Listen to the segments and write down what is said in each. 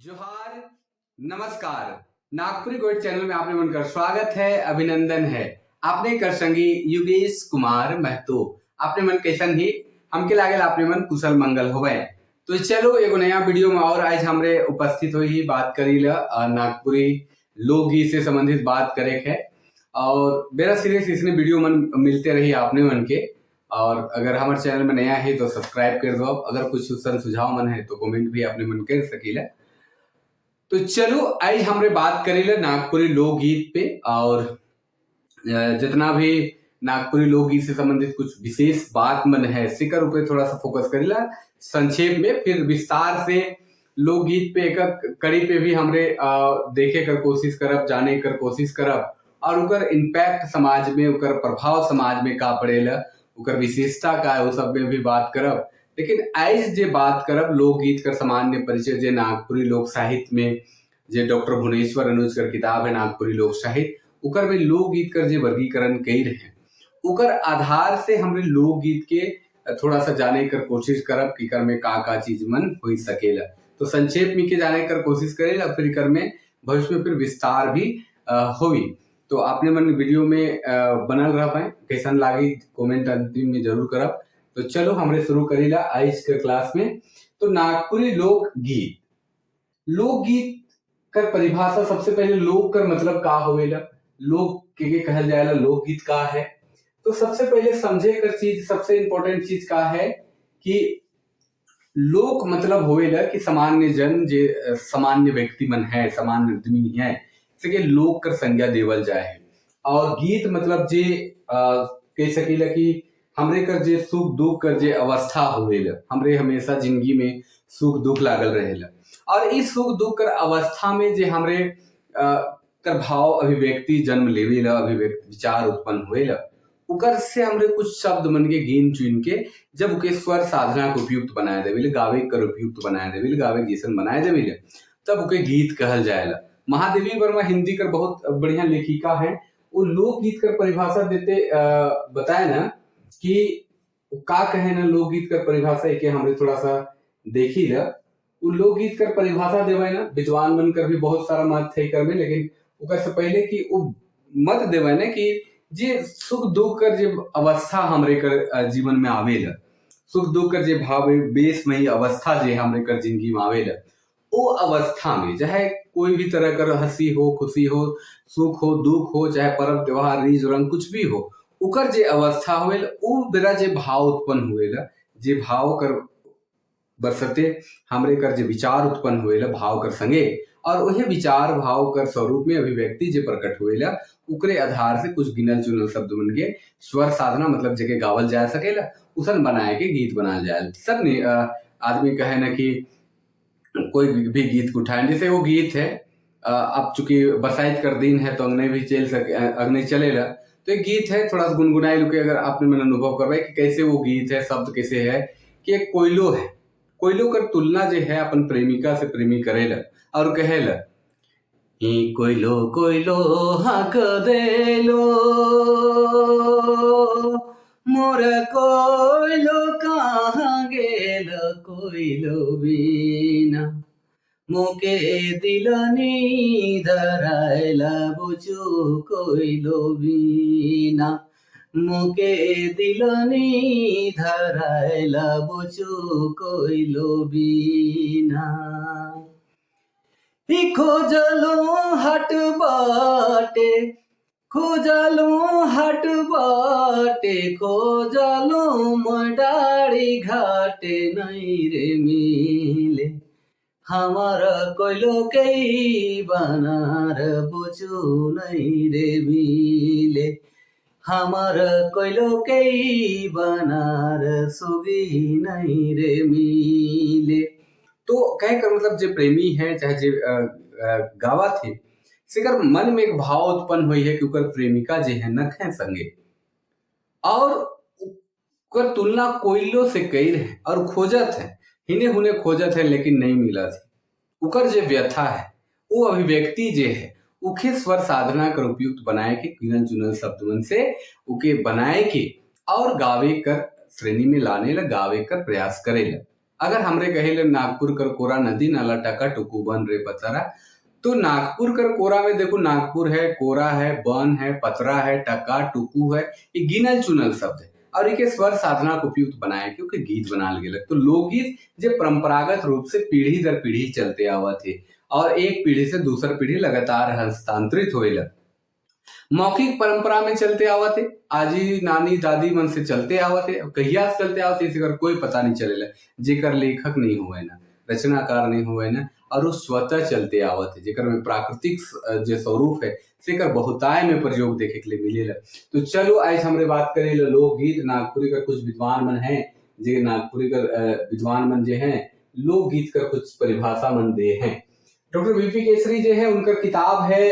जोहार, नमस्कार। नागपुरी गोइड चैनल में आपने मन कर स्वागत है, अभिनंदन है। आपने कर संगी युगेश कुमार महतो। आपने मन कैसन ही? हमके लागेल आपने मन कुशल मंगल होवे। तो चलो, एगो नया वीडियो में और आज हमरे उपस्थित हुई ही बात करी ला नागपुरी लोकगीत से संबंधित बात करे है और बेरा सीरियस इसने वीडियो मन मिलते रही आपने मन के। और अगर हमारे चैनल में नया है तो सब्सक्राइब कर दो। अगर कुछ सुझाव मन है तो कमेंट भी आपने मन कर सकीला। तो चलो, आज हमरे बात करेला नागपुरी लोकगीत पे और जितना भी नागपुरी लोकगीत से संबंधित कुछ विशेष बात मन है, सिकर ऊपर थोड़ा सा फोकस करेला संक्षेप में। फिर विस्तार से लोकगीत पे एक कड़ी पे भी हमरे देखे कर कोशिश करब, जाने कर कोशिश करब और उकर इम्पैक्ट समाज में, उकर प्रभाव समाज में का पड़ेला, उकर विशेषता का है, वो सब में भी बात करब। लेकिन आज जे बात करब, लोकगीत कर सामान्य परिचय, जे नागपुरी लोक साहित्य में जे डॉक्टर भुवनेश्वर अनुज कर किताब है नागपुरी लोक साहित्य, उकर में लोकगीत कर जे वर्गीकरण कई रहे, उकर आधार से हमरे लोकगीत के थोड़ा सा जाने कर कोशिश करब कि कर में का का चीज मन हो सकेला। तो संक्षेप में के जाने कर कोशिश करेला, फिर कर में भविष्य में फिर विस्तार भी होई। तो आपने मन वीडियो में बनल रह पाए। कैसन लागी, कमेंट अंतिम में जरूर करब। तो चलो, हमरे शुरू करीला आज के क्लास में। तो नागपुरी लोकगीत, लोकगीत कर परिभाषा। सबसे पहले लोक कर मतलब का होवेला, लोक के कहल जाएला, लोकगीत का है? तो सबसे पहले समझे कर चीज, सबसे इंपॉर्टेंट चीज का है कि लोक मतलब होवेला कि सामान्य जन, जे सामान्य व्यक्ति मन है, सामान्य आदमी है, से के लोक कर संज्ञा देवल जाए है। और गीत मतलब जे कह सकीला कि हमरे कर जे सुख दुख कर जे अवस्था होवेला। हमरे हमेशा जिंदगी में सुख दुख लागल रहेला और इस सुख दुख कर अवस्था में जे हमरे कर भाव अभिव्यक्ति जन्म लेवेला, अभिव्यक्ति विचार उत्पन्न होवेला, उकर से हमरे कुछ शब्द मन के गिन चुन के जब उके स्वर साधना के उपयुक्त बनाए देवेले, गावे कर उपयुक्त बनाए देवेले, गावे जैसन बनाए देवेले, तब उके गीत कहल जाएला। महादेवी वर्मा हिंदी कर बहुत बढ़िया लेखिका है। वो लोकगीत कर परिभाषा देते बताए ना कि का कहे ना लोकगीत कर परिभाषा के हमरे थोड़ा सा देखी ला। वो लोकगीत कर परिभाषा देवे ना, विद्वान मन कर भी बहुत सारा मत है कर में, लेकिन ओकर से पहले कि वो मत देवे ना कि जे सुख दुख कर जे अवस्था हमरे कर जीवन में आवेला, सुख दुख कर जे भाव बेस में ही अवस्था जे हमरे कर जिंदगी में आवेला, वो अवस्था में चाहे कोई भी तरह कर हंसी हो, खुशी हो, सुख हो, दुख हो, चाहे पर्व त्योहार, रीज रंग कुछ भी हो, उकर जे अवस्था होवेला, उ बेरा जे भाव उत्पन्न हुएला, जे भाव कर बरसते हमरे कर जे विचार उत्पन्न हुएला भाव कर संगे और वही विचार भाव कर स्वरूप में अभिव्यक्ति जे प्रकट हुएला, उकरे आधार से कुछ गिनल चुनल शब्द मन के स्वर साधना, मतलब जगह गावल जा सकेला, उसन बनाए के गीत बनाल जाए। सब ने आदमी कहे ना कि कोई भी गीत को उठाए, जैसे वो गीत है, अब चूंकि बरसात कर दिन है तो अंगने भी चल सके, अंगने चलेला, तो एक गीत है, थोड़ा सा गुनगुनाए लुके अगर आपने मन अनुभव कर कि कैसे वो गीत है, शब्द कैसे है कि एक कोयलो है, कोयलो कर तुलना जो है अपन प्रेमिका से प्रेमी करेला और कहेला, ई कोयलो कोयलो हाक देलो, मोर कोयलो कहाँ गेल, कोयलो बिना मोके दिलनी धरायला बुझू, कोयलो बिना मोके दिलनी धरायला बुझू, कोयलो बिना। ही खोजलो हट बाटे, खोजलो हट बाटे, खोजलो मडारी घाटे, नहीं रे मिले हमार कोइलो के बनार बुझू, नहीं रे मिले हमार कोइलो के बनार सुगी, नहीं रे मिले। तो कह कर मतलब जे प्रेमी है, चाहे जे गावा थे, सेकर मन में एक भाव उत्पन्न हुई है कि उकर प्रेमिका जे है नख है संगे और उकर तुलना कोयलो से कई रहे और खोजत है, हिने हुने खोजत है, लेकिन नहीं मिला थी। उकर जे व्यथा है, वो अभिव्यक्ति जे है, उखे स्वर साधना कर उपयुक्त बनाए के गिनल चुनल शब्द मन से उके बनाए के और गावे कर श्रेणी में लाने ला, गावे कर प्रयास करेला। अगर हमरे कहिले नागपुर कर कोरा नदी नाला टका टुकु बन रे पतरा, तो नागपुर कर कोरा में देखो नागपुर है, कोरा है, बन है, पतरा है, टका टुकु है, ये गिनल चुनल शब्द है और इके स्वर साधना को उपयुक्त बनाए क्योंकि गीत बनाल गेल। तो लोकगीत जो परंपरागत रूप से पीढ़ी दर पीढ़ी चलते आवत है और एक पीढ़ी से दूसर पीढ़ी लगातार हस्तांतरित होएला। मौखिक परंपरा में चलते आवत है, आजी नानी दादी मन से चलते आवत है, कहिया से चलते आवत है इस कोई पता नहीं चलेला, जेकर लेखक नहीं हुए ना, रचनाकार नहीं हुए ना, और वो स्वतः चलते आवत है, जेकर में प्राकृतिक जो स्वरूप है सेकर बहुताय में प्रयोग देखे के लिए मिलेला। तो चलो आज हमरे बात करें लोकगीत। नागपुरी का कुछ विद्वान मन हैं जे नागपुरी का विद्वान मन जे हैं लोकगीत का कुछ परिभाषा मन दे हैं। डॉक्टर वीपी केसरी जो है उनका किताब है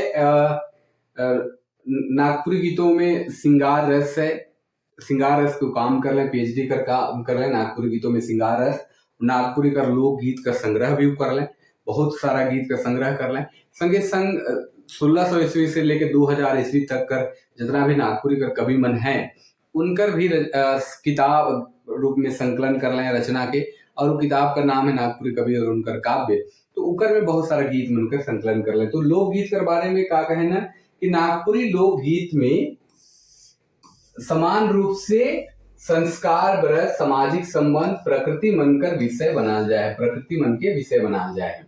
नागपुरी गीतों में सिंगार रस है, सिंगार रस को काम कर रहे, पीएचडी कर काम कर रहे हैं नागपुरी गीतों में सिंगार रस, नागपुरी का लोकगीत का संग्रह भी कर लें, बहुत सारा गीत का संग्रह कर लें। संगे संग 1600 ईस्वी से लेके 2000 ईस्वी तक कर जितना भी नागपुरी का कवि मन है उनकर भी किताब रूप में संकलन कर लें रचना के, और वो किताब का नाम है नागपुरी कवि और उनकर काव्य। तो उकर में बहुत सारा गीत मन कर संकलन कर लें। तो लोकगीत के बारे में का कहे ना कि नागपुरी लोकगीत में समान रूप से संस्कार, व्रत, सामाजिक संबंध, प्रकृति मन कर विषय बनाल जाए, प्रकृति मन के विषय बनाल जाए।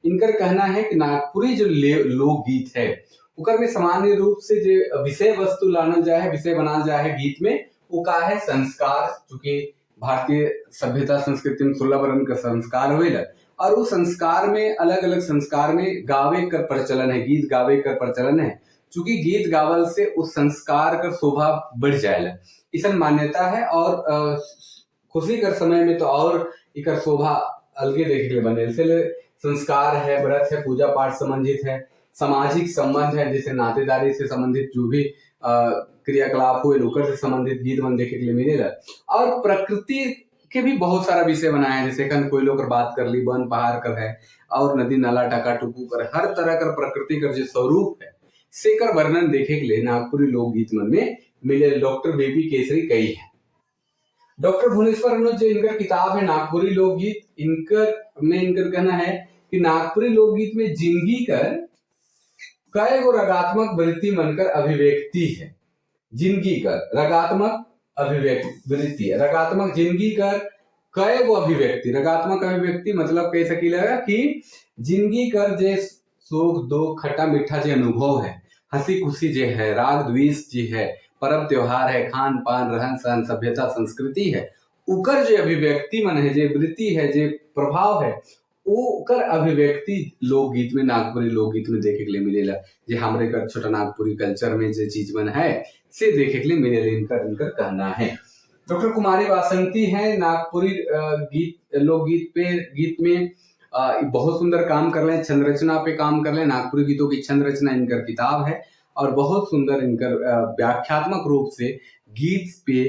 इनकर कहना है कि नागपुरी जो लोकगीत है उकर में सामान्य रूप से जो विषय वस्तु लानल जाए, विषय बनाल जाए गीत में, वो का है संस्कार। चूंकि भारतीय सभ्यता संस्कृति में 16 वर्ण का संस्कार हुए और उस संस्कार में अलग अलग संस्कार में गावे कर प्रचलन है, गीत गावे कर प्रचलन है। चूंकि गीत गावल से उस संस्कार का शोभा बढ़ जाएला, इसन मान्यता है। और खुशी कर समय में तो और इकर शोभा अलगे देखे के बने। इसलिए संस्कार है, व्रत है, पूजा पाठ संबंधित है, सामाजिक संबंध है, जैसे नातेदारी से संबंधित जो भी क्रियाकलाप हुए लोकर से संबंधित गीत मन देखे के लिए मिलेगा। और प्रकृति के भी बहुत सारा विषय बनाया है, जैसे कन कोयलो कर बात कर ली, वन पहाड़ कर है और नदी नाला टाका टुकू कर, हर तरह कर प्रकृति कर जो स्वरूप है सेकर वर्णन देखे के लिए नागपुरी लोकगीत मन में मिले। डॉक्टर बेबी केसरी कई है। डॉक्टर भुवनेश्वर अनुज जो इनका किताब है नागपुरी लोकगीत, इनकर में इनकर कहना है कि नागपुरी लोकगीत में जिंदगी कर कई गो रागात्मक वृत्ति मनकर अभिव्यक्ति है। जिंदगी कर रागात्मक अभिव्यक्ति वृत्ति, रागात्मक जिंदगी कर कई गो अभिव्यक्ति, रागात्मक अभिव्यक्ति मतलब कह सकीला कि जिंदगी कर जे सुख दुख खट्टा मीठा जे अनुभव है, हंसी खुशी जे है, राग द्वेष जे है, पर्व त्योहार है, खान पान रहन सहन सभ्यता संस्कृति है, उकर जे अभिव्यक्ति मन है, जे वृत्ति है, जे प्रभाव है, उकर अभिव्यक्ति लोकगीत में नागपुरी लोकगीत में देखे के लिए मिलेला। जे हमरे कर छोटा नागपुरी कल्चर में जे चीज मन है से देखे के लिए मिलेला, इनकर इनकर कहना है। डॉक्टर कुमारी वासंती है, नागपुरी गीत लोकगीत पे गीत में बहुत सुंदर काम कर रहे हैं, छंद रचना पे काम कर रहे हैं। नागपुरी गीतों की छंद रचना इनकर किताब है और बहुत सुंदर इनकर व्याख्यात्मक रूप से गीत पे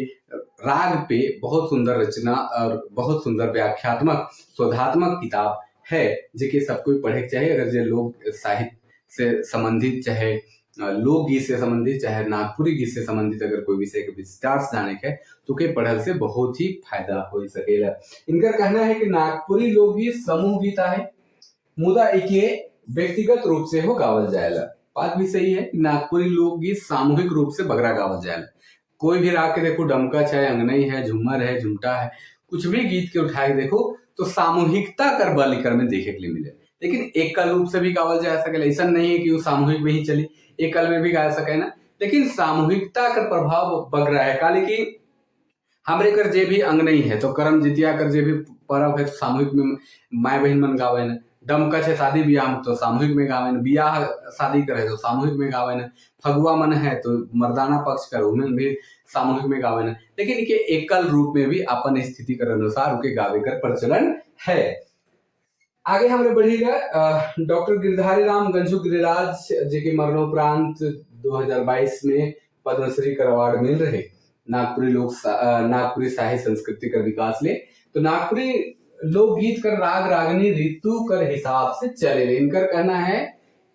राग पे बहुत सुंदर रचना और बहुत सुंदर व्याख्यात्मक शोधात्मक किताब है, जेके सबको पढ़े के चाहिए। अगर जो लोग साहित्य से संबंधित, चाहे लोकगीत से संबंधित, चाहे नागपुरी गीत से संबंधित अगर कोई विषय के विस्तार से जाने के तो के पढ़ल से बहुत ही फायदा हो सकेला। इनका कहना है कि नागपुरी लोकगीत समूह गीत है, मुदा इके व्यक्तिगत रूप से हो गावल जाएला। बात भी सही है कि नागपुरी लोकगीत सामूहिक रूप से बगरा गावल जाएला। कोई भी राग के देखो, डमकच है, अंगनई है, झूमर है, झुमटा है, कुछ भी गीत के उठाए देखो तो सामूहिकता कर बल कर में देखे के लिए मिले। लेकिन एकल रूप से भी गावल जा सके, ऐसा नहीं है कि वो सामूहिक में ही चली, एकल में भी गा सके ना, लेकिन सामूहिकता का प्रभाव बढ़ रहा है। काले कि हमरे कर जे भी अंग नहीं है तो करम जितिया कर जे भी पर्व है तो सामूहिक में माए बहन मन गावे न, डमकच है शादी ब्याह में तो सामूहिक में गावे न, ब्याह शादी करे तो सामूहिक में गावे न, फगुआ मन है तो मर्दाना पक्ष कर उनमें भी सामूहिक में गावे न, लेकिन इनके एकल रूप में भी अपन स्थिति कर अनुसार उनके गावे कर प्रचलन है। आगे हमने बढ़ीला डॉक्टर गिरधारी राम गंजू गिरिराज जी के मरणोपरांत 2022 में पद्मश्री का अवार्ड मिल रहे नागपुरी लोक नागपुरी साहित्य संस्कृति का विकास ले। तो नागपुरी लोकगीत कर राग रागनी ऋतु कर हिसाब से चले। इनकर कहना है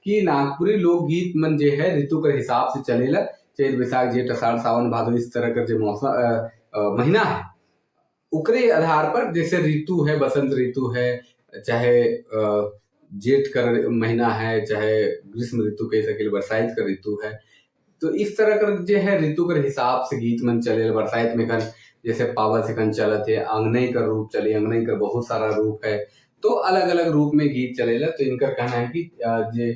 कि नागपुरी लोकगीत मन जे है ऋतु कर हिसाब से चलेला। चैत बैसाख जेठ आषाढ़ सावन भादो इस तरह कर जो मौसम महीना है उकरे आधार पर जैसे ऋतु है, बसंत ऋतु है, चाहे जेठ कर महीना है, चाहे ग्रीष्म ऋतु कह सके, बरसात का ऋतु है, तो इस तरह कर जो है ऋतु कर हिसाब से गीत मन चले। बरसात में कन जैसे पावस कन चलत है, अंगनई कर रूप चले, अंगनई कर बहुत सारा रूप है, तो अलग अलग रूप में गीत चलेला। तो इनका कहना है कि जे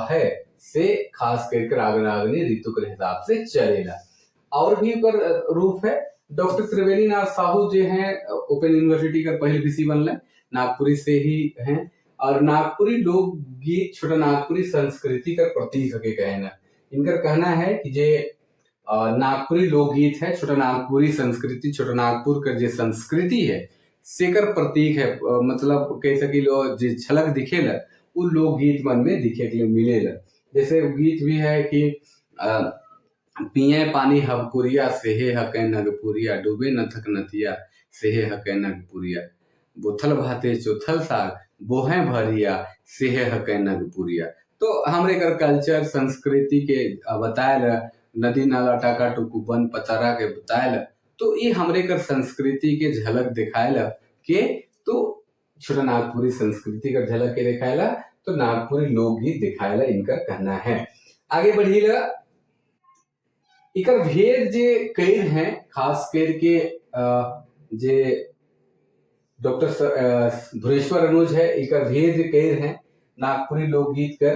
है से खास करके राग रागनी ऋतु के हिसाब से चलेला। और भी कर रूप है। डॉक्टर त्रिवेणी नाथ साहू जो हैं ओपन यूनिवर्सिटी का पहले वीसी बनले, नागपुरी से ही हैं और नागपुरी लोकगीत छोटा नागपुरी संस्कृति का प्रतीक है के कहना। इनका कहना है कि जे नागपुरी लोकगीत है, छोटा नागपुरी संस्कृति, छोटा नागपुर का जो संस्कृति है सेकर प्रतीक है। मतलब कह सकी लो जे झलक दिखेला वो लोकगीत मन में दिखे के लिए मिलेला। जैसे गीत भी है कि पिए पानी हबकुरिया सेहे हकै नगपुरिया, डूबे नथक नथिया सेहे हकै नगपुरिया, बोथल भाते चोथल साग बोहे भरिया सेहे हकै नगपुरिया। तो हमरे कर कल्चर संस्कृति के बतायल, नदी नाला टाका टुकु बन पतरा के बतायल, तो ये हमरे कर संस्कृति के झलक दिखायल के, तो छोटा नागपुरी संस्कृति का झलक के दिखायला, तो नागपुरी लोकगीत दिखायला, इनका कहना है। आगे बढ़ीला, इकर भेद जे कई हैं, खास करके जे डॉक्टर धुरेश्वर अनुज है, इकर भेद कई हैं नागपुरी लोकगीत कर।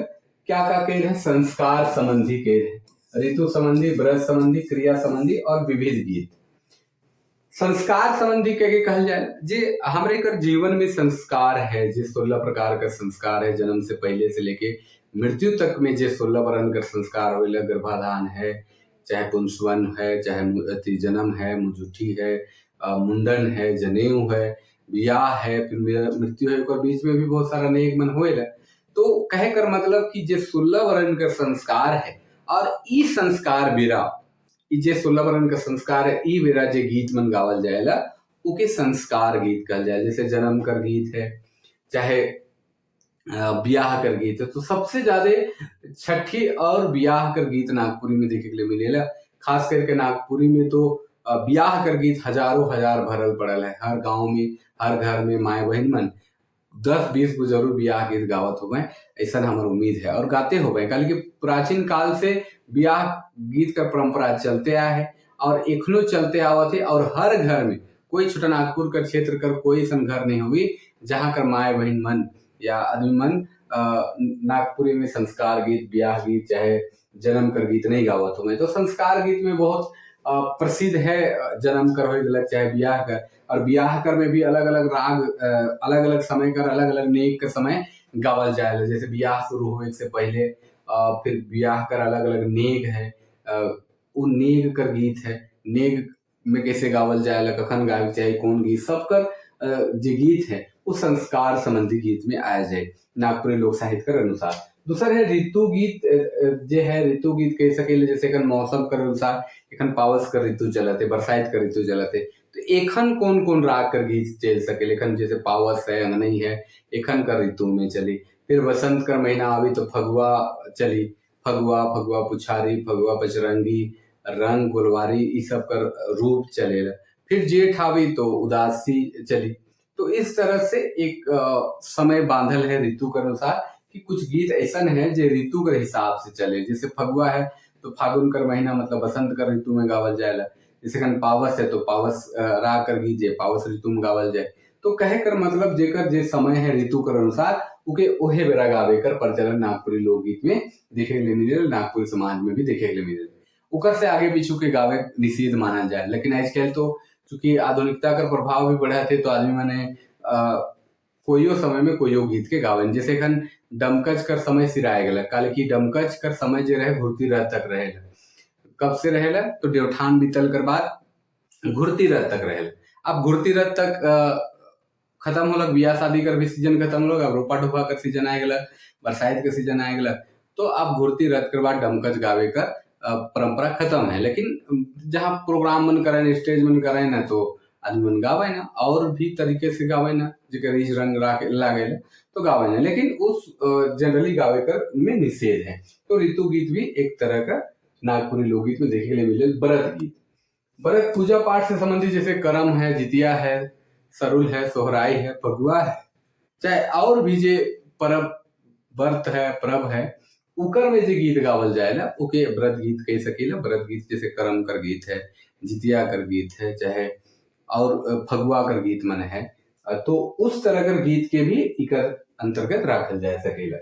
क्या क्या कई हैं? संस्कार संबंधी कई हैं, ऋतु संबंधी, व्रत संबंधी, क्रिया संबंधी और विविध गीत। संस्कार संबंधी कह के कहल जाए जे हमरे कर जीवन में संस्कार है, जे 16 प्रकार का संस्कार है, जन्म से पहले से लेके मृत्यु तक में जे 16 वर्ण का संस्कार होइला, गर्भाधान है, चाहे पुंसवन है, चाहे अथी जन्म है, मुजुठी है, मुंडन है, जनेऊ है, ब्याह है, फिर मृत्यु है, ओकर बीच में भी बहुत सारा नेक मन होएला। तो कहे कर मतलब कि जे 16 वर्ण का संस्कार है और ई संस्कार बेरा, ई जे 16 वर्ण का संस्कार है, ई बेरा जे गीत मन गावल जाएला उके संस्कार गीत कहल जाए। जैसे जन्म कर गीत है, चाहे ब्याह कर गीत है, तो सबसे ज्यादा छठी और ब्याह कर गीत नागपुरी में देखे के लिए मिलेला। खास करके नागपुरी में तो ब्याह कर गीत हजारों हजार भरल पड़ल है। हर गांव में, हर घर में माए बहन मन 10-20 गो जरूर ब्याह गीत गावत होबे, ऐसा हमार उम्मीद है और गाते होबे। काहे कि प्राचीन काल से ब्याह गीत का परंपरा चलते आया है और एखनो चलते आवत है। और हर घर में कोई छोटा नागपुर का क्षेत्र कर कोई ऐसा घर नहीं होगी जहाँ कर माए बहन मन या आदमी मन नागपुरी में संस्कार गीत, ब्याह गीत, चाहे जन्म कर गीत नहीं गावत होंगे। तो संस्कार गीत में बहुत प्रसिद्ध है जन्म कर हो गलक चाहे ब्याह कर। और ब्याह कर में भी अलग अलग राग, अलग अलग समय कर, अलग अलग नेक के समय गावल जाए। जैसे ब्याह शुरू होए से पहले, फिर ब्याह कर अलग अलग नेग है, उ नेग कर गीत है, नेग में कैसे गावल जाए, कखन गावे चाहे, कौन गीत, सब कर जो गीत है वो संस्कार संबंधी गीत में आया जाए नागपुरी लोक साहित्य के अनुसार। दूसर है ऋतु गीत, जे है ऋतु गीत कह सकेले, जैसे एखन मौसम कर अनुसार एखन पावस कर ऋतु चलत है, बरसात कर ऋतु चलत है, तो एखन कौन कौन राग कर गीत चल सकेले। एखन जैसे पावस है, अंगनई है, एखन कर ऋतु में चली। फिर बसंत कर महीना आवी तो फगुआ चली, फगुआ, फगुआ पुछारी, फगुआ पचरंगी, रंग गुलवारी, ये सब कर रूप चलेला। फिर जेठ आवी तो उदासी चली। तो इस तरह से एक समय बांधल है ऋतु के अनुसार कि कुछ गीत ऐसा है जो ऋतु के हिसाब से चले। जैसे फगुआ है तो फागुन कर महीना मतलब बसंत कर ऋतु में गावल जाएला। जैसे कन पावस है तो पावस राग कर गीत जे पावस ऋतु में गावल जाए। तो कहे कर मतलब जेकर जे समय है ऋतु कर अनुसार उके ओहे बेरा गावे कर प्रचलन नागपुरी लोकगीत में देखे के लिए मिले, नागपुरी समाज में भी देखे के लिए मिले। उकर से आगे पीछू के गावे निषेध माना जाए। लेकिन आजकल तो चूंकि आधुनिकता का प्रभाव भी बढ़ा थे तो आदमी माने कोइयो समय में कोइयो गीत के गावन। जैसे एखन डमकच कर समय सिराए गया, काले कि डमकच कर समय जे रहे घुरती रथ तक रहे। कब से रहेला तो देवठान बीतल कर बाद घुरती रथ तक रहेला। अब घुरती रथ तक खत्म होलक, बियाह शादी कर भी सीजन खत्म होलक, अब रोपा ढोपा कर सीजन आए गलक, बरसात के सीजन आए गलक, तो अब घुरती रथ के बाद डमकच गावे कर परंपरा खत्म है। लेकिन जहाँ प्रोग्राम मन करे, स्टेज मन करे ना, तो आदमी मन गावे ना और भी तरीके से गावे ना, जेकर रीछ रंग लागे तो गावे ना, लेकिन उस जनरली गावे कर में निषेध है। तो ऋतु गीत भी एक तरह का नागपुरी लोकगीत में देखे के लिए मिले। व्रत गीत, व्रत पूजा पाठ से संबंधित, जैसे करम है, जितिया है, सरुल है, सोहराई है, फगुआ है, चाहे और भी जे परब व्रत है, परब है, उकर में जे गीत गावल जाएला ओके व्रत गीत कह सकीला। व्रत गीत जैसे करम कर गीत है, जितिया कर गीत है, चाहे और फगुआ कर गीत मन है, तो उस तरह कर गीत के भी इकर अंतर्गत राखल जा सकेला।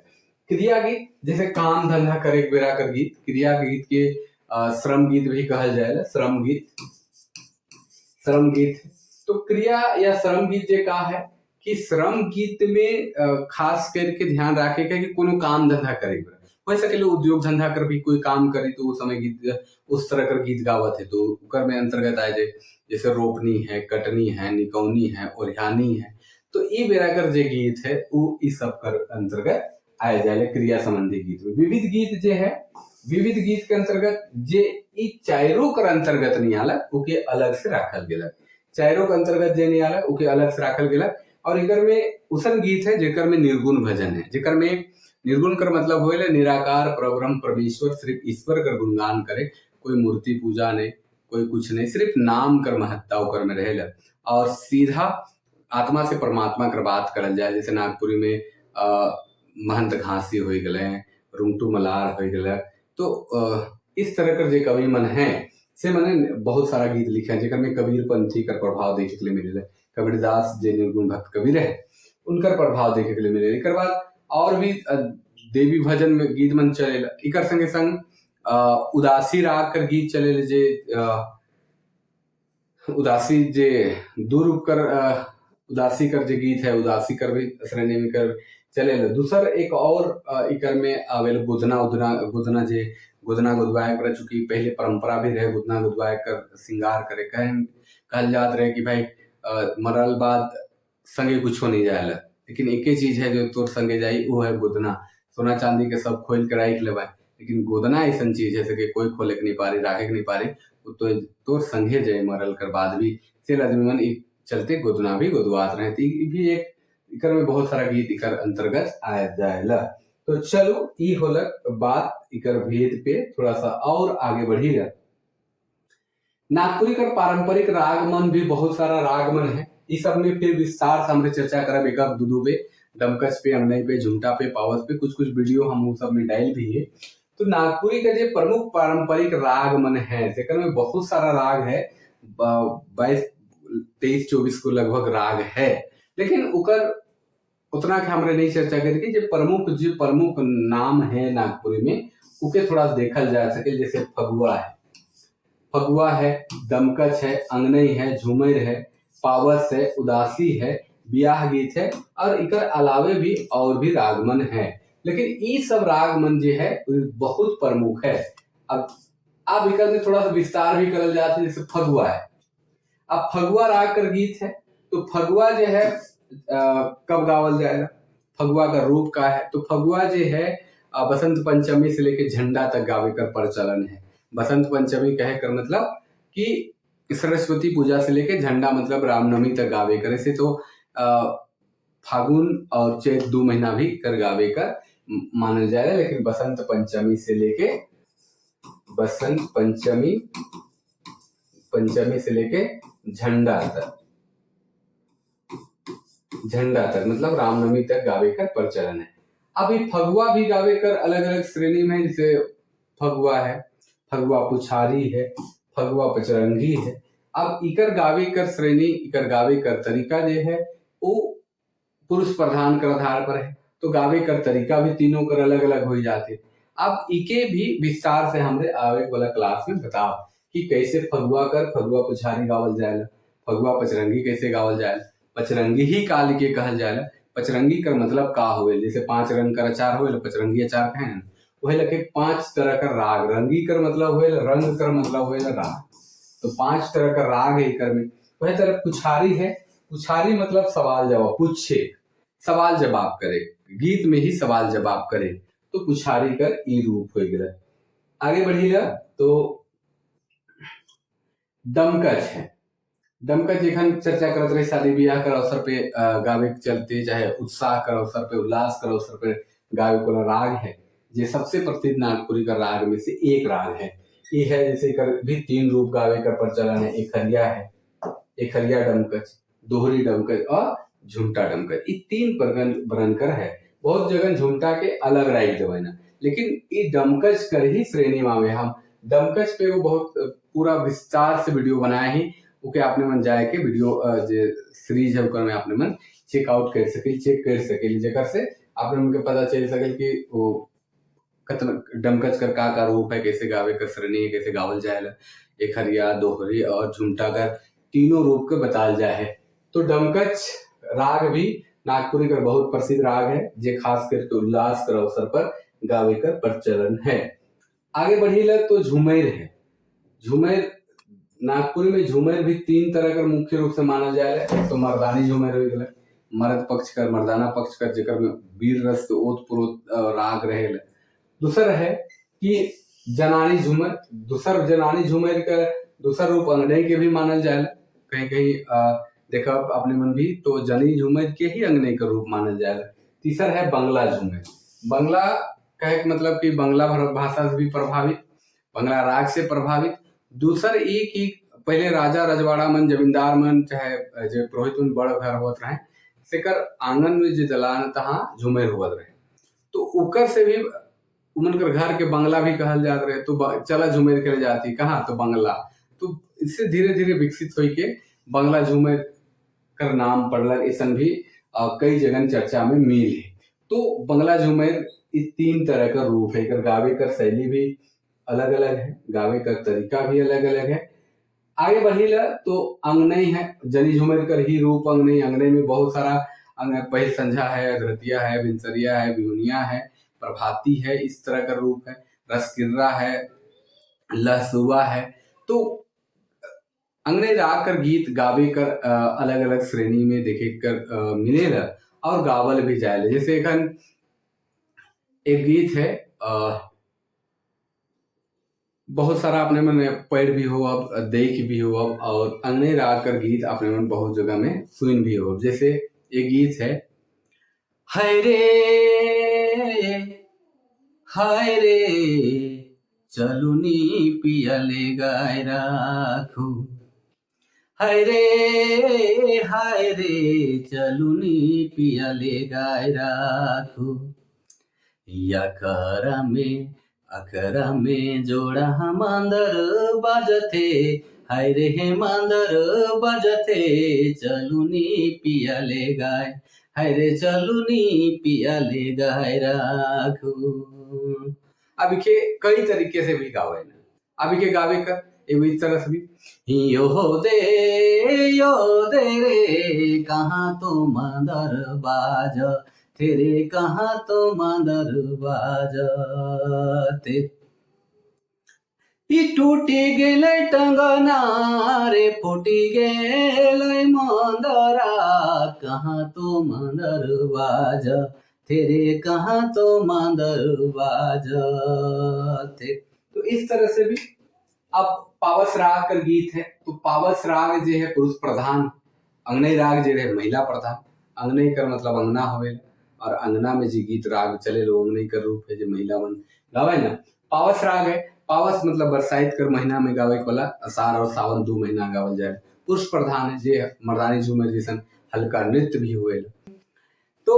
क्रिया गीत जैसे काम धंधा करे बेरा कर गीत, क्रिया गीत के श्रम गीत भी कहल जाएला, श्रम गीत, श्रम गीत। तो क्रिया या श्रम गीत जे का है कि श्रम गीत में खास करके ध्यान रखे के कि कोनो काम धंधा करे बेरा, हो सकेला उद्योग धंधा कर भी कोई काम करे तो उस समय गीत उस तरह कर गीत गावत है तो उकर में अंतर्गत आ जाए। जैसे रोपनी है, कटनी है, निकौनी है, ओरियानी है, तो ई बेरा कर जे गीत है वो इस सब कर अंतर्गत आए जाए क्रिया संबंधी गीत में। विविध गीत जे है, विविध गीत के अंतर्गत जे ई चारों कर अंतर्गत नहीं आला ओके अलग से राखल गेला, चारों के अंतर्गत जे नहीं आला ओके अलग से राखल गेला। और इकर में उसन गीत है जेकर में निर्गुण भजन है, जेकर में निर्गुण कर मतलब होएले निराकार परब्रह्म परमेश्वर, सिर्फ ईश्वर कर गुणगान करे, कोई मूर्ति पूजा नहीं, कोई कुछ नहीं, सिर्फ नाम कर महत्ता ओकर में रहेला और सीधा आत्मा से परमात्मा कर बात करल जाए। जैसे नागपुरी में महंत घासी हो गए, रुंगटू मलार हो गए, तो इस तरह कर जो कवि मन है से मैंने बहुत सारा गीत लिखे हैं जेकर में कबीर पंथी कर प्रभाव देखे के लिए मिले, कबीरदास जे निर्गुण भक्त कवि रहे उनकर प्रभाव देखे के लिए मिले। एक बाद और भी देवी भजन में गीत मन चले, इकर संगे संग उदासी राग कर गीत चले, जे उदासी जे दूर कर उदासी कर जे गीत है, उदासी कर भी श्रेणी में कर चले। दूसर एक और इकर में आवेल गुदना, उदना, गुदना जे गुदना गुदवाए पर चूंकि पहले परंपरा भी रहे गुदना गुदवाए कर श्रृंगार करे, कहल जात रहे कि भाई मरल बाद संगे कुछ नहीं जाएला, लेकिन एक ही चीज है जो तोर संगे जाई वो है गोदना। सोना चांदी के सब खोल के राख लेबा, लेकिन गोदना ऐसा चीज है कि कोई खोले के नहीं पारी, राखे के नहीं पारी, वो तो तोर संगे जाए मरल कर बाद भी। से आदमी मन एक चलते गोदना भी गोदवात रहे। तो ई भी एक इकर में बहुत सारा गीत इकर अंतर्गत आया जाएला। तो चलो ई होलक बात इकर भेद पे थोड़ा सा और आगे बढ़ी रहा। नागपुरी कर पारंपरिक राग मन भी बहुत सारा राग मन है, इस सब में फिर विस्तार से हमने चर्चा करब एक दू पे, डमकच पे, अमनई पे, झुमटा पे, पावस पे, कुछ कुछ वीडियो हम सब में डाल भी है। तो नागपुरी का जो प्रमुख पारंपरिक राग मन है जेकर में बहुत सारा राग है, 22 23 24 को लगभग राग है, लेकिन उकर उतना के हमरे नहीं चर्चा करके जो प्रमुख नाम है नागपुरी में उके थोड़ा देखल जा सके। जैसे फगुआ है, फगुआ है, दमकच है, अंगनई है, झूमर है, पावस है, उदासी है, ब्याह गीत है, और इकर अलावे भी और भी रागमन है, लेकिन ई सब रागमन जो है बहुत प्रमुख है। अब इकर में थोड़ा सा विस्तार भी करल जाता है। जैसे फगुआ है, अब फगुआ राग कर गीत है, तो फगुआ जो है कब गावल जाएगा, फगुआ का रूप का है, तो फगुआ जो है बसंत पंचमी से लेके झंडा तक गावे कर प्रचलन है। बसंत पंचमी कहे कर मतलब कि सरस्वती पूजा से लेके झंडा मतलब रामनवमी तक गावे करे से, तो फागुन और चैत 2 महीना भी कर गावे कर मानल जाएगा, लेकिन बसंत पंचमी से लेके बसंत पंचमी से लेके झंडा तक, झंडा तक मतलब रामनवमी तक गावे कर प्रचलन है। अब ये फगुआ भी गावे कर अलग अलग श्रेणी में, जैसे फगुआ है, फगुआ पुछारी है, फगुआ पचरंगी है। अब इकर गावे कर श्रेणी, इकर गावे कर तरीका जो है वो पुरुष प्रधान कर आधार पर है, तो गावे कर तरीका भी तीनों कर अलग अलग हो जाते। अब इके भी विस्तार से हमरे आवे वाला क्लास में बताओ कि कैसे फगुआ कर फगुआ पुछारी गावल जाएला, फगुआ पचरंगी कैसे गावल जाएला, पचरंगी ही काल के कहल जाएला, पचरंगी कर मतलब का होवे, जैसे 5 रंग कर अचार होवे पचरंगी अचार कहे न, वही लगे 5 तरह का राग, रंगी कर मतलब होवे, रंग कर मतलब होवे राग, तो 5 तरह का राग है इकर में। वही तरह पुछारी है, पुछारी मतलब सवाल जवाब, पूछे सवाल जवाब करे, गीत में ही सवाल जवाब करे, तो पुछारी कर ई रूप हो गया। आगे बढ़ीला तो डमकच है, डमकच जखन चर्चा करत रही शादी ब्याह कर अवसर पे गावे के चलते, चाहे उत्साह कर अवसर पे, उल्लास कर अवसर पे गावे को राग है, ये सबसे प्रसिद्ध नागपुरी का राग में से एक राग है। ये है जैसे एकर भी तीन रूप गावे कर प्रचलन है। एकहरिया है, एकहरिया डमकच, दोहरी डमकच और झुमटा डमकच। ये तीन बरन कर है। बहुत जगह झुमटा के अलग राख देवे ना, लेकिन ई डमकच कर ही श्रेणी में आवे। हम डमकच पे वो बहुत पूरा विस्तार से वीडियो बनाए ही, ओके आपने मन जाए के वीडियो जे सीरीज है ओकर में आपने मन चेकआउट कर सके, चेक कर सके, जेकर से आपने मन के पता चल सके कि वो कतना डमकच कर का का रूप है, कैसे गावे कर श्रेणी है, कैसे गावल जाए। एकहरिया, दोहरी और झुमटा कर तीनों रूप के बताल जाए है। तो डमकच राग भी नागपुरी का बहुत प्रसिद्ध राग है, जे खास करके उल्लास कर अवसर पर गावे कर प्रचलन है। आगे बढ़ी लग तो झुमेर है। झुमेर नागपुरी में झुमेर भी तीन तरह का मुख्य रूप से मानल जाए। एक तो मर्दानी झुमेर हो गया, मर्द पक्ष कर, मर्दाना पक्ष कर, जेकर में वीर रस ओत प्रोत राग रहे। दूसर है कि जनानी झूमर, दूसर जनानी झूमर का दूसर रूप अंगनई के भी मानल जाए। कहीं कहीं देखा अपने मन भी तो जनी झूमर के ही अंगनई का रूप मानल जाए। तीसर है बंगला झूमर। बंगला कहे के मतलब कि बंगला भाषा से भी प्रभावित, बंगला राग से प्रभावित। दूसर ये कि पहले राजा रजवाड़ा मन, जमींदार मन, चाहे जो पुरोहित मन बड़ घर होत रहे, सेकर आंगन में जो दलान तहाँ झूमेर होवत रहे, तो उकर से भी उमन कर घर के बंगला भी कहल जात रहे। तो चला झूमेर खेले जाती कहाँ, तो बंगला। तो इससे धीरे धीरे विकसित होई के बंगला झूमेर कर नाम पड़ल। ऐसा भी कई जगह चर्चा में मिल है। तो बंगला झूमेर इस तीन तरह का रूप है। एकर गावे कर शैली भी अलग अलग है, गावे का तरीका भी अलग अलग है। आगे बढ़ी ल तो अंगनई है, जनी झूमेर कर ही रूप अंगनई। अंगनई में बहुत सारा अंग, पहिल संझा है, अधरतिया है, बिनसरिया है, बिहुनिया है, प्रभाती है, इस तरह का रूप है, रसकिर्रा है, लहसुआ है। तो अंगनई राग कर गीत गावे कर अलग अलग श्रेणी में देखे कर मिलेला और गावल भी जाए। जैसे एखन एक गीत है, बहुत सारा अपने मन पढ़ भी हो, अब देख भी हो अब, और अंगनई राग कर गीत अपने मन बहुत जगह में सुन भी हो। जैसे एक गीत है, हाय रे हाय रे चलुनी पियाले गाय राखू, हाय रे चलुनी पियाले गाय राखू, अखरा में अखरा में जोड़ा मांदर बाजते, हाय रे मांदर बाजते, चलुनी पियाले गाय, हाय रे चलुनी पियाले गाय राखू। अब के कई तरीके से भी गावे ना, अब के गावे कर एगो इस तरह से भी, यो दे रे कहाँ तो मांदर बाज तेरे, कहाँ तो मांदर बाजते, ई टूटी गेलै टंगना रे फूटी गेलै मांदरा, कहाँ तो मांदर बाज तेरे, कहाँ तो मांदर बाजते। तो इस तरह से भी। अब पावस राग कर गीत है, तो पावस राग जो है पुरुष प्रधान, अंगनई राग जो है महिला प्रधान। अंगनई कर मतलब अंगना होवे और अंगना में जी गीत राग चले लो अंगनई कर रूप है जो महिला मन गावे ना। पावस राग है, पावस मतलब बरसाइत कर महीना में गावे वाला, अषाढ़ और सावन 2 महीना गावल जाए। पुरुष प्रधान है जे मर्दानी झूमर जैसन हल्का नृत्य भी हुए। तो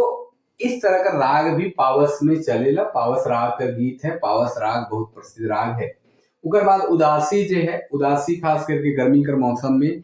इस तरह का राग भी पावस में चलेला। पावस राग का गीत है, पावस राग बहुत प्रसिद्ध राग है। उकर बाद उदासी जो है, उदासी खास करके गर्मी कर मौसम में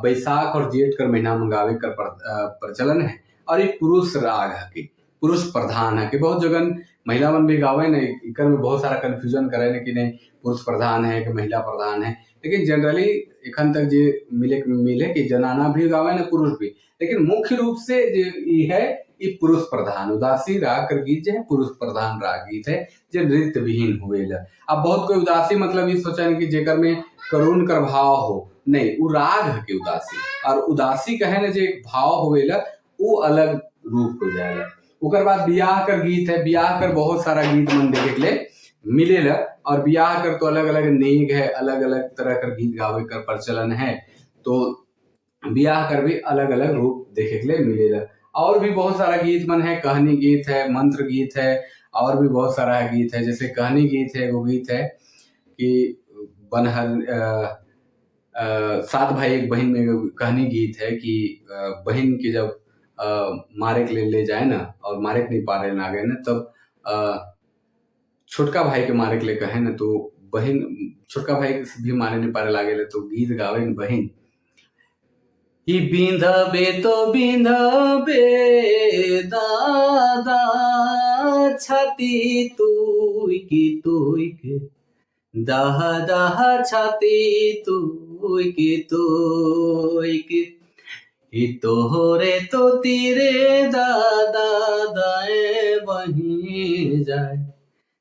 बैसाख और जेठ कर महीना में गावे कर प्रचलन है। और ये पुरुष राग है कि पुरुष प्रधान है कि बहुत जगह महिला मन भी गावे ना, इकर में बहुत सारा कंफ्यूजन करे ना कि नहीं पुरुष प्रधान है कि महिला प्रधान है, लेकिन जनरली एखन तक जे मिले मिले कि जनाना भी गावे ना पुरुष भी, लेकिन मुख्य रूप से जो ये है ये पुरुष प्रधान उदासी राग कर गीत जो है पुरुष प्रधान राग गीत है जो नृत्य विहीन हुए। अब बहुत कोई उदासी मतलब ये सोचा कि जेकर में करुण कर भाव हो, नहीं वो राग है कि उदासी, और उदासी कहे ना जो एक भाव होवेला वो अलग रूप हो जाएगा। उकर बाद बियाह कर गीत है, बियाह कर बहुत सारा गीत मन देखे के लिए मिलेला, और बियाह कर तो अलग अलग नेग है, अलग अलग तरह कर गीत गावे कर प्रचलन है, तो बियाह कर भी अलग अलग रूप देखे के लिए मिलेला। और भी बहुत सारा गीत मन है, कहनी गीत है, मंत्र गीत है, और भी बहुत सारा गीत है। जैसे कहनी गीत है, वो गीत है कि बनहर सात भाई एक बहन में कहनी गीत है कि बहन के जब मारे के ले जाए ना और मारे के नहीं पा रहे ना गए ना, तब छोटका भाई के मारे के लिए कहे ना, तो बहन छोटका भाई भी मारे नहीं पारे लागे, तो गीत गावे न बहन ई बिंधबे तो बिंधबे दादा छाती तुई की तुई के, दाह दाह छाती तुई की तुई के, ई तोहरे तो तीरे दादा दाए बही जाए,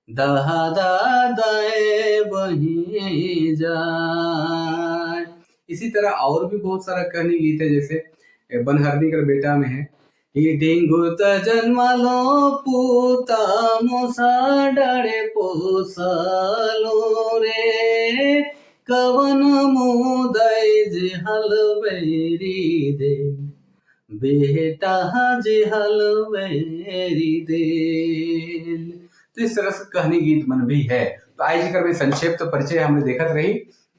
दादा दाए बही जाए। इसी तरह और भी बहुत सारा कहनी गीत है, जैसे बनहरनी कर बेटा में है ई डेंगू त जन्मलो पूता मोसा डरे पोसलो रे, कवन मुदई जे हलवेरी दे, बेटा जे हलवेरी दे। तो इस तरह से कहनी गीत मन भी है। तो आज कर में संक्षिप्त तो परिचय हमने देखत रही।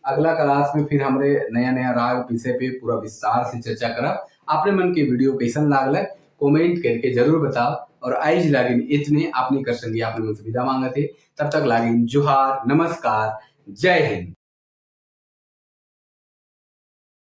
अगला क्लास में फिर हमरे नया नया राग विषय पे पूरा विस्तार से चर्चा करब। आपने मन के वीडियो कैसन लागल है कमेंट करके जरूर बताओ। और आज लागिन इतने आपने कर संगी आपने मन से विदा मांगते, तब तक लागिन जोहार, नमस्कार, जय हिंद।